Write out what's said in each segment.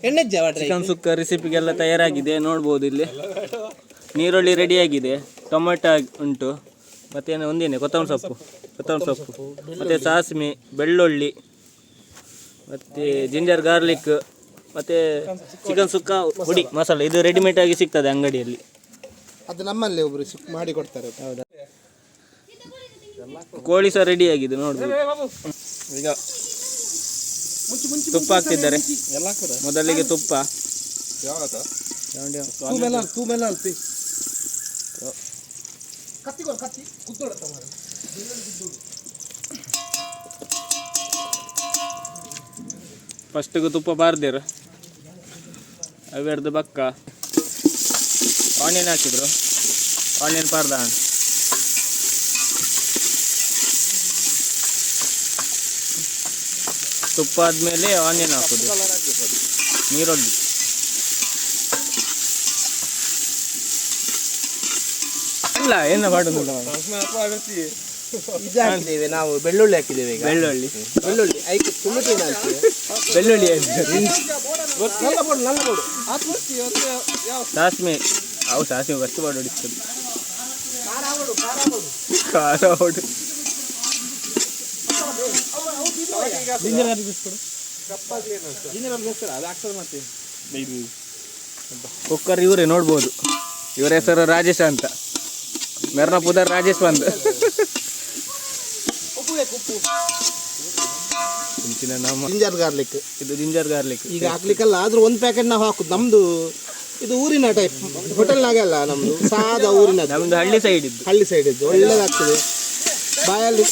Chicken sukka ರೆಸಿಪಿಗೆಲ್ಲ ತಯಾರಾಗಿದೆ ನೋಡ್ಬೋದು ಇಲ್ಲಿ. ನೀರುಳ್ಳಿ ರೆಡಿಯಾಗಿದೆ, ಟೊಮೆಟೊ ಉಂಟು, ಮತ್ತೇನು ಒಂದೇನೆ ಕೊತ್ತಂಬರಿ ಸೊಪ್ಪು, ಕೊತ್ತಂಬರಿ ಸೊಪ್ಪು ಮತ್ತು ಸಾಸಿವೆ, ಬೆಳ್ಳುಳ್ಳಿ, ಮತ್ತು ಜಿಂಜರ್ ಗಾರ್ಲಿಕ್, ಮತ್ತು ಚಿಕನ್ ಸುಕ್ಕ ಹುಡಿ ಮಸಾಲೆ. ಇದು ರೆಡಿಮೇಡ್ ಆಗಿ ಸಿಗ್ತದೆ ಅಂಗಡಿಯಲ್ಲಿ. ಅದು ನಮ್ಮಲ್ಲಿ ಒಬ್ರು ಮಾಡಿ ಕೊಡ್ತಾರೆ. ಹೌದಾ? ಕೋಳಿ ಸಹ ರೆಡಿ ಆಗಿದೆ ನೋಡ್ಬೋದು. ಈಗ ತುಪ್ಪ ಹಾಕ್ತಿದ್ದಾರೆ. ಮೊದಲಿಗೆ ತುಪ್ಪ. ಫಸ್ಟಿಗೆ ತುಪ್ಪ ಬಾರ್ದಿರು, ಅವೆರದು ಬಕ್ಕ ಆನಿಯನ್ ಹಾಕಿದ್ರು. ಆನಿಯನ್ ಪಾರ್ದ ತುಪ್ಪ ಆದ್ಮೇಲೆ ಆನಿಯನ್ ಹಾಕೋದು. ನೀರುಳ್ಳಿ. ಅಲ್ಲ, ಏನು ಮಾಡೋದಿಲ್ಲ. ಇದು ಹಾಕಿದ್ದೇವೆ ನಾವು, ಬೆಳ್ಳುಳ್ಳಿ ಹಾಕಿದ್ದೇವೆ ಈಗ. ಬೆಳ್ಳುಳ್ಳಿ. ಬೆಳ್ಳುಳ್ಳಿ ಐಕೆ ತುಳುಟೇನು ಹಾಕ್ತೀವಿ. ಬೆಳ್ಳುಳ್ಳಿ ಹಾಕಿದ್ದಾರೆ. ನಲ್ಲ ಬೋಡು, ನಲ್ಲ ಬೋಡು. ಸಾಸಿವೆ. ಅವು ಸಾಸಿವೆ ಫಸ್ಟ್ ಮಾಡಿ ಹೊಡಿಸ್ತದೆ. ಖಾರ ಹೊಡು. ಕುಕ್ಕರ್ ಇವರೇ ನೋಡ್ಬೋದು. ಇವರ ಹೆಸರು ರಾಜೇಶ ಅಂತ. ಮೆರ್ನ ಪುದರ್ ರಾಜೇಶ್ ಬಂದು ಇಂಚಿನ ನಮ್ಮ ಜಿಂಜರ್ ಗಾರ್ಲಿಕ್. ಇದು ಜಿಂಜರ್ ಗಾರ್ಲಿಕ್. ಈಗ ಹಾಕ್ಲಿಕ್ಕಲ್ಲ, ಆದ್ರೂ ಒಂದು ಪ್ಯಾಕೆಟ್ ನಾವು ಹಾಕುದು. ನಮ್ದು ಇದು ಊರಿನ ಟೈಪ್, ಹೋಟೆಲ್ನಾಗೆ ಅಲ್ಲ, ನಮ್ದು ಸಾದಾ ಊರಿನ. ನಮ್ದು ಹಳ್ಳಿ ಸೈಡ್ ಇದ್ದು. ಹಳ್ಳಿ ಸೈಡ್ ಇದ್ದು ಒಳ್ಳೇದಾಗ್ತದೆ. ಬಾಯಲ್ಲಿ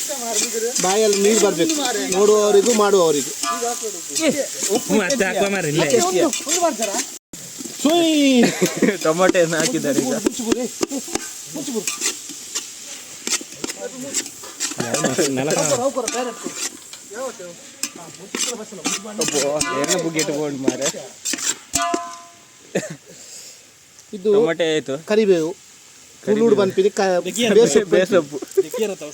ಬಾಯಲ್ಲಿ ನೀರು ಬರಬೇಕು, ನೋಡುವವರಿಗೂ ಮಾಡುವವರಿಗೂ. ಟೊಮೊಟೊ ಹಾಕಿದ್ದಾರೆ ಈಗ. ಏನು ಬುಗ್ಗೆಟ್ ಬೋಂಡ್ ಮಾರೆ. ಇದು ಟೊಮೊಟೊ ಆಯ್ತು. ಕರಿಬೇವು ತುಳುಡು ಪನ್ಪಿನಿ ಬೇಸೊಪ್ಪು. ಬೇಸೊಪ್ಪು.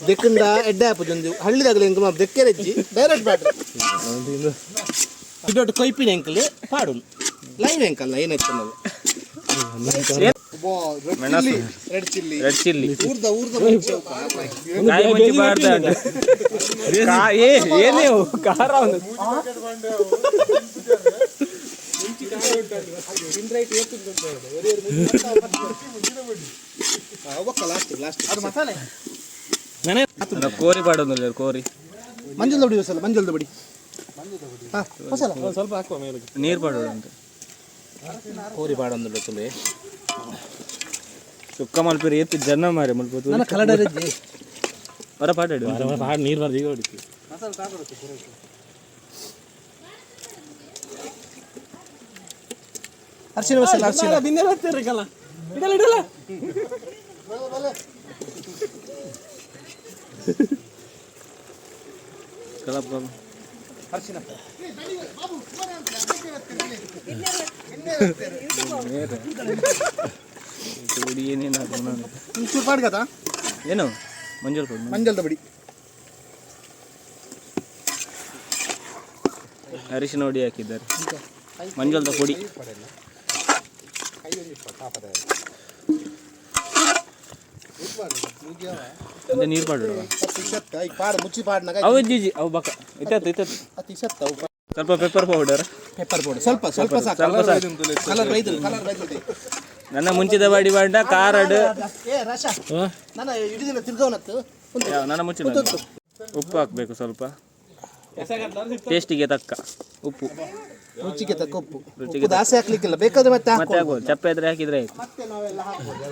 ದೆಕ್ಕಂಡ ಎಡ್ಡೆ ಆಪುಜೊಂದು ಹಳ್ಳಿದಾಗಲಿ ಎಂಕ್ ದೆಕ್ಕೆರೆಜ್ಜಿ ಡೈರೆಕ್ಟ್ ಬ್ಯಾಟ್ರಿ ಇದೊಟ್ಟು ಕೊಯ್ಪಿನ ಎಂಕಲ್ ಪಾಡು ಲೈವ್ ಎಂಕಲ್ಲ ಏನಾಯ್ತು. ಮೆಣಸು. Red chilli. Red chilli. ಊರ್ದ ಊರ್ದ. ಕಾಯಿ ಮುಂಚಿ ಬಾರ್ದ. ಏನೇ ಅವು? ಖಾರ ಒಂದು. ಲಾಸ್ಟ್ ಲಾಸ್ಟ್ ಮಸಾಲೆ. ಅಲ್ಲ, ಕೋರಿ ಪಾಡೋದಿಲ್ಲ ಕೋರಿ. ಮಂಜಲ್ ದೊಡಿ ಮಸಾಲ, ಮಂಜಲ್ ದೊಡಿ. ಹಾ, ಮಸಾಲ. ನೀರು ಪಾಡೋದು ಅಂತ. ಕೋರಿ ಪಾಡೊಂದು ತುಲೆ. ಸುಕ್ಕ ಮಲ್ಪುರಿ ಏತ್ ಜನ ಮಾರೆ ಮಲ್ಪ. ನನ್ನ ಕಲಡರೆಜ್ಜಿ. ಹೊರ ಪಾಟಾಡು. ನೀರು ಬರ್ದು ಈಗ ಹೊಡಿತು. ಅರಿಶಿನ ಮಸಾಲ, ಅರಿಶಿನ. ಇಡಲ್ಲ ಇಡಲ್ಲ. ಕಲಪ್ ಕಲಪ್. ಅರಿಶಿನ. ಹುಡಿ ಏನೇನು ಹಾಕೋಣ ನಾನು. ಒಂಚೂರು ಪಾಡ್ಗದ. ಏನು ಮಂಜೂರು ಕೊಡು. ಮಂಜಲ್ದ ಬಡಿ. ಅರಿಶಿನ ಹುಡಿ ಹಾಕಿದ್ದಾರೆ, ಮಂಜಲ್ದ ಪುಡಿ. ಮತ್ತೆ ನೀರು ಪಾಡು. ಪಾಡ ಮುಚ್ಚಿ ಪಾಡ್ನಾಗ. ಅವು ಜಿಜಿ ಅವು ಬಕ ಇತ್ತತ್ತು ಇತ್ತತ್ತು. ಅತಿ ಸತ್ತ ಅವು. ಸ್ವಲ್ಪ ಪೆಪ್ಪರ್ ಪೌಡರ್. ಪೆಪ್ಪರ್ ಪೌಡರ್ ಸ್ವಲ್ಪ ಸ್ವಲ್ಪ ಸಾಕು. ಸ್ವಲ್ಪ ಸಾಕು. ಕಲರ್ ಬೈದು, ಕಲರ್ ಬೈದು. ನನ್ನ ಮುಂಚಿದ ಬಾಡಿ ಬಾಂಡ ಕಾರಡ್. ಏ ರಾಶಾ, ನಾನು ಹಿಡಿದಿಲ್ಲ ತಿರ್ಗವನತ್ತು. ನನ್ನ ಮುಂಚಿನ ಉಪ್ಪು ಹಾಕಬೇಕು ಸ್ವಲ್ಪ, ಟೇಸ್ಟಿಗೆ ತಕ್ಕ ಉಪ್ಪು. ರುಚಿಗೆ ತಕ್ಕ ಉಪ್ಪು. ಉಪ್ಪು ದಾಸೆ ಹಾಕ್ಲಿಕ್ಕಿಲ್ಲ, ಬೇಕಾದ್ರೆ ಮತ್ತೆ ಮತ್ತೆ ಹಾಕ್ಬೋದು. ಹಾಕ್ಬೋದು, ಚಪ್ಪೆ ಇದ್ರೆ ಹಾಕಿದ್ರೆ ಆಯ್ತು. ಮತ್ತೆ ನಾವೆಲ್ಲ ಹಾಕ್ಬೋದು.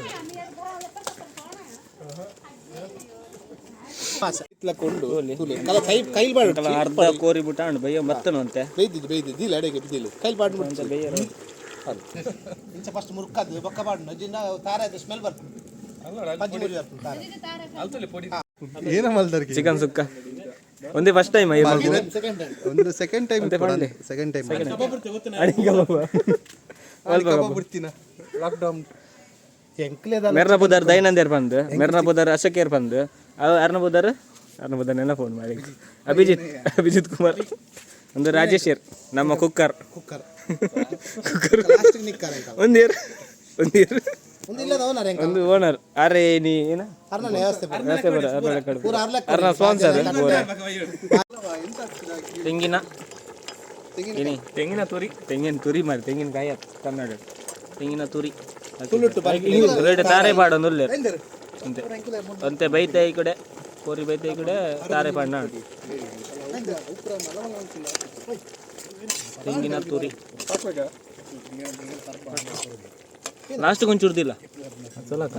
ಕೊಂಡು ಕೈ ಕೈಲ್ ಬಾಡು. ಅರ್ಧ ಕೋರಿ ಬಿಟ್ಟ ಬಯ್ಯ ಮತ್ತನು ಅಂತೆ. ಬೇಯ್ದಿದ್ದು ಬೇಯ್ದಿದ್ದು ಇಲ್ಲ, ಅಡಿಗೆ ಬಿದ್ದಿಲ್ಲ, ಕೈಲ್ ಬಾಡು. ಇಂಚ ಫಸ್ಟ್ ಮುರುಕದ್ದು ಬೊಕ್ಕ ಬಾಡು ಜಿನ್ನ ತಾರ ಸ್ಮೆಲ್ ಬರ್ತದೆ, ಪಂಚಿ ಮುರಿ ಬರ್ತದೆ ತಾರ. ಏನ ಮಲ್ದರ್ಗೆ? ಚಿಕನ್ ಸುಕ್ಕ ಒಂದೇ ಫಸ್ಟ್ ಟೈಮ್. Second time. ಒಂದು ಸೆಕೆಂಡ್ ಟೈಮ್, ಸೆಕೆಂಡ್ ಟೈಮ್. ಬಿಡ್ತೀನ ಲಾಕ್ಡೌನ್. ಎಂಕ್ಲೇದ. ಮೆರ್ನ ಪುದರ್ ದೈನಂದೇರ್ ಬಂದು, ಮೆರ್ನ ಪುದರ್ ಅಶೋಕೇರ್ ಬಂದು, ಅವು ಅರ್ನ ಪುದರ್, ಅರ್ನ ಪುದರ್ ನೆನ ಫೋನ್ ಮಾಡಿ, ಅಭಿಜಿತ್, ಅಭಿಜಿತ್ ಕುಮಾರ್. ಒಂದು ರಾಜೇಶ್ ನಮ್ಮ ಕುಕ್ಕರ್. ಕುಕ್ಕರ್. ಕುಕ್ಕರ್. ಲಾಸ್ಟಿಗೆ ನಿಕ್ಕಾರ ಎಂಕಲ್. ಒಂದೇರು ಒಂದೇರು. ಒಂದು ಇಲ್ಲದ ಓನರ್ ಎಂಕಲ್. ಒಂದು ಓನರ್ ಅರೆ ನೀ ಏನ ಅರ್ನ ವ್ಯವಸ್ಥೆ ಪೂರ. ವ್ಯವಸ್ಥೆ ಬರ ಅರ್ನ ಕಡೆ. ಪೂರ ಅರ್ಲಕ್ಕ. ಅರ್ನ ಸ್ಪಾನ್ಸರ್. ತೆಂಗಿನ ಏನಿ ತೆಂಗಿನ ತುರಿ, ತೆಂಗಿನ ತುರಿ ಮಾರಿ, ತೆಂಗಿನಕಾಯಿ ಅದು ಕನ್ನಡ ತೆಂಗಿನ ತುರಿ. ತುಳುಟು ಬರ್ಪಿ. ತುಳುಟು ತಾರೆ ಪಾಡೊಂದು ಉಲ್ಲೆರ್. ಎಂದೆರು? ಅಂತೆ ಅಂತೆ ಬೈತೆ ಈ ಕಡೆ ಕೋರಿ ಬೈತೆ ಈ ಕಡೆ ತಾರೆ ಪಾಡ್ನ. ತೆಂಗಿನ ತುರಿ ಲಾಸ್ಟ್ ಕೊಂಚೂರ್ದಿಲ್ಲ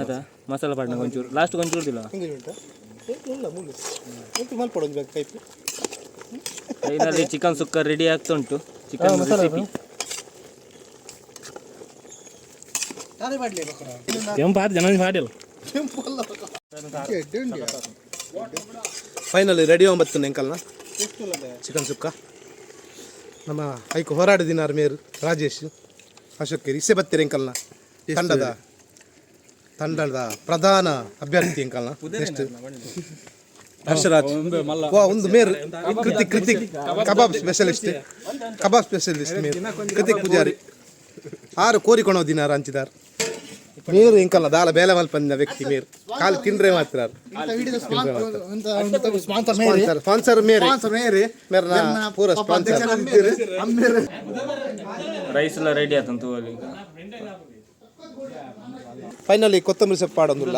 ಆಯ್ತಾ? ಮಸಾಲ ಪಾಡ್ನ ಕೊಂಚೂರು ಲಾಸ್ಟ್ ಕೊಂಚೂರ್ದಿಲ್ಲ. ಹಿಂಗೆ ಉಂಟಾ? ಏ, ಇಲ್ಲ ಮುಳ್ಳು ಎಂತ ಮಲ್ಪಡು ಒಂದು ಬೇಕು ಕೈಪು. ಫೈನಲಿ ಚಿಕನ್ ಸುಕ್ಕ ರೆಡಿ ಆಗ್ತಾ ಉಂಟು. ಚಿಕನ್ ರೆಸಿಪಿ ಕೆಂಪು ಜನ ಮಾಡಿಲ್ಲ. ಫೈನಲಿ ರೆಡಿ ಒಂಬತ್ತು ಎಂಕಲ್ನ ಚಿಕನ್ ಸುಕ್ಕ. ನಮ್ಮ ಐಕ್ ಹೋರಾಟ ದಿನಾರ್ ಮೇರ್ ರಾಜೇಶ್ ಅಶೋಕ್ ಕೇರಿ ಇಸೆ ಬತ್ತೀರ ಎಂಕಲ್ನ ತಂಡದ ತಂಡದ ಪ್ರಧಾನ ಅಭ್ಯರ್ಥಿ ಎಂಕಲ್ನ. ನೆಕ್ಸ್ಟ್ ಹರ್ಷರಾಜ್ ವಾ ಒಂದು ಮೇರ್ Krithik, Krithik kebab specialist, kebab specialist ಮೇರ್ ಕೃತಿಕ್ ಪೂಜಾರಿ. ಆರು ಕೋರಿಕೊಣೋ ದಿನಾರ್ ಅಂಚಿದಾರ್ ಮೇರು ಎಂಕಲ್ನ ದಾಲ ಬೇಲೆ ಮಲ್ಪಂದಿನ ವ್ಯಕ್ತಿ ಮೇರ್. ಕಾಲು ತಿಂದ್ರೆ ಮಾತ್ರ ಸ್ಪಾನ್ಸರ್, ಸ್ಪಾನ್ಸರ್ ಮೇರೆ ಮೇರ್ನ ಪೂರ ಸ್ಪಾನ್ಸರ್. ರೈಸ್ ಎಲ್ಲ ರೆಡಿ ಆತಂತು ಅಲ್ಲಿ. ಫೈನಲಿ ಕೊತ್ತಂಬರಿ ಸೊಪ್ಪು ಪಾಡೊಂದುಲ್ಲ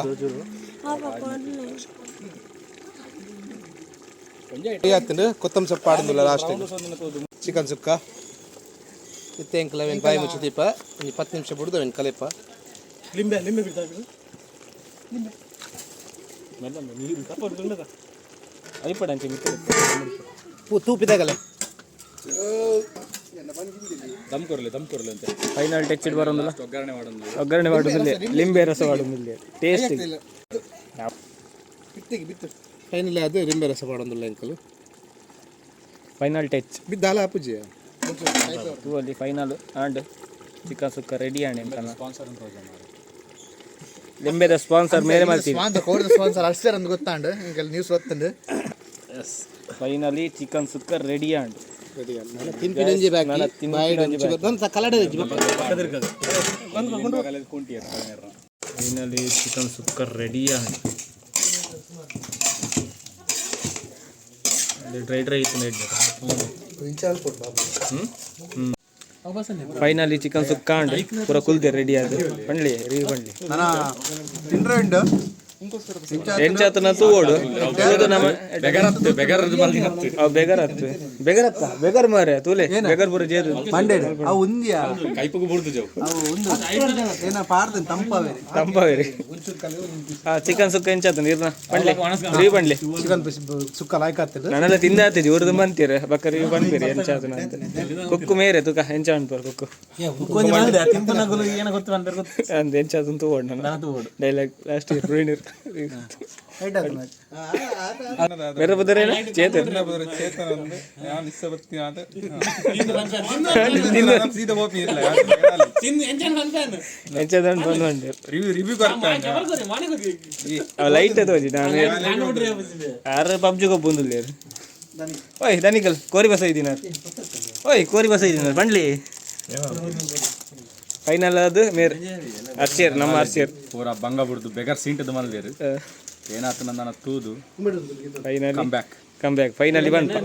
ಆತಂಡು. ಕೊತ್ತಂಬರಿ ಸೊಪ್ಪು ಪಾಡೊಂದುಲ್ಲ ಲಾಸ್ಟ್. ಚಿಕನ್ ಸುಕ್ಕ ಇತ್ತೆ ಎಂಕಲ ಅವೇನು ಬಾಯಿ ಮುಚ್ಚು ದೀಪ. ಒಂಜಿ 10 ನಿಮಿಷ ಬಿಡುದು ಅವೇನು ಕಲೆಪ. ಲಿಂಬೆ ಲಿಂಬೆ ಬಿಡ್ತಾ. ಐಪಡ ಅಂಚೆ ಮಿಕ್ಕ. ಪೂ ತೂಪಿದಾಗಲೆ. ಫೈನಲ್ ಟಚ್ it ಬರೋದಿಲ್ಲ. ಒಗ್ಗರಣೆ ಮಾಡೋದಿಲ್ಲ, ಲಿಂಬೆ ರಸ ಮಾಡೋದಿಲ್ಲ ಟೇಸ್ಟ್. ಫೈನಲಿ ಅದು ಲಿಂಬೆ ರಸ ಪಾಡೊಂದುಲ್ಲ ಎಂಕಲು. Final touch. ಬಿದ್ದಾಲ ಆಪುಜಿ. ಅಲ್ಲಿ ಫೈನಲ್ ಆಂಡ್ ಚಿಕನ್ ಸುಕ್ಕ ರೆಡಿ ಆಂಡ್ ಎಂಕಲ್ನ ಲಿಂಬೆದ ಸ್ಪಾನ್ಸರ್ ಮೇರೆ ಮಾಡ್ತೀವಿ. ಸ್ಪಾನ್ಸರ್ ಅಷ್ಟೇ ಅಂತ ಗೊತ್ತಾಂಡು ಇಂಕಲ್ ನ್ಯೂಸ್ ಗೊತ್ತುಂಡು. ಫೈನಲಿ ಚಿಕನ್ ಸುಕ್ಕ ರೆಡಿ ಆಂಡ್. ತಿನ್ಪಿನಂಜಿ ಬಾಕಿ. ನನ್ನ ತಿನ್ಪಿನಂಜಿ ಬಾಯಿಡ್ ಒಂಚೂರು ಕಲಡೆ. ಫೈನಲಿ ಚಿಕನ್ ಸುಕ್ಕ ರೆಡಿ ಆಂಡ್. ಅಲ್ಲಿ ಡ್ರೈ ಡ್ರೈ ಇತ್ತು. ಫೈನಲಿ ಚಿಕನ್ ಸುಕ್ಕ ಆಂಡ್ ಪೂರ ಕುಲ್ದೆ ರೆಡಿ ಆದ. ಪಂಡ್ಲಿ ರಿವ್ಯೂ ಪಂಡ್ಲಿ. ತಿಂಡ್ರೆ ಉಂಡು. ಎಂಚಾತನ ತೂವೋಡು ತೂದು ನಮ್ಮ ಅವ್ ಬೇಗರ್ ಹತ್ತು ಬೇಗರ್ ಹತ್ತ ಬೇಗರ್ ಮಾರೆ ತೂಲೆ ಬೇಗರ್ ಪೂರ ಜೇರು. ಮಂಡೇಡು ಅವು ಉಂದಿಯಾ ಅವು ಉಂದು ಏನ ಪಾರ್ದನ್ ತಂಪವೇ. ತಂಪವೇರಿ. ಹಾ ಚಿಕನ್ ಸುಕ್ಕ ಎಂಚಾತ ನೀರ್ನ ಪಂಡ್ಲೆ ರಿವ್ಯೂ ಪಂಡ್ಲೆ. ಚಿಕನ್ ಸುಕ್ಕ ಲಾಯ್ಕ್ ಆಗ್ತದೆ. ನಾನೆಲ್ಲ ತಿಂದ ಆತಿಜಿ ಉರ್ದು ಬಂತೀರ ಬಕ್ಕ ರಿವ್ಯೂ ಪನ್ಪಿರಿ ಎಂಚಾತನ ಅಂತ. ಕುಕ್ಕು ಮೇರೆ ತುಕ ಎಂಚ ಅನ್ಪರ್ ಕುಕ್ಕು ಅಂದ್ ಎಂಚಾತನ ತೂವೋಡು ನಾನು ಡೈಲಾಗ್ ಲಾಸ್ಟ್ ಇಯರ್ ಪ್ರವೀಣ್ ಬೇರೆ ಬುದ್ಧರೇನ ಚೇತನ್. ಎಂಚದ ಬಂದು ಬಂದಿರ್ ಅವ ಲೈಟ್ ತೋಜಿ. ನಾನು ಯಾರು ಪಬ್ಜಿ ಕೊಬ್ಬೊಂದುಲ್ಲೇರು. ಓಯ್ ದನಿಕಲ್ ಕೋರಿ ಬಸ ಇದ್ದೀನಾರ್. ಓಯ್ ಕೋರಿ ಬಸ ಇದ್ದೀನಾರ್ ಬಂಡ್ಲಿ. ಫೈನಲ್ ಅದು ಮೇರ್ ಅರ್ಶಿಯರ್ ನಮ್ಮ ಅರ್ಶಿಯರ್. ಪೂರ ಬಂಗ ಬುಡ್ದು ಬೆಗರ್ ಸೀಂಟದ ಮಲ್ದೇರು ಏನಾತ ನನ್ನ ತೂದು finally come back. Come back finally ಬಂತು.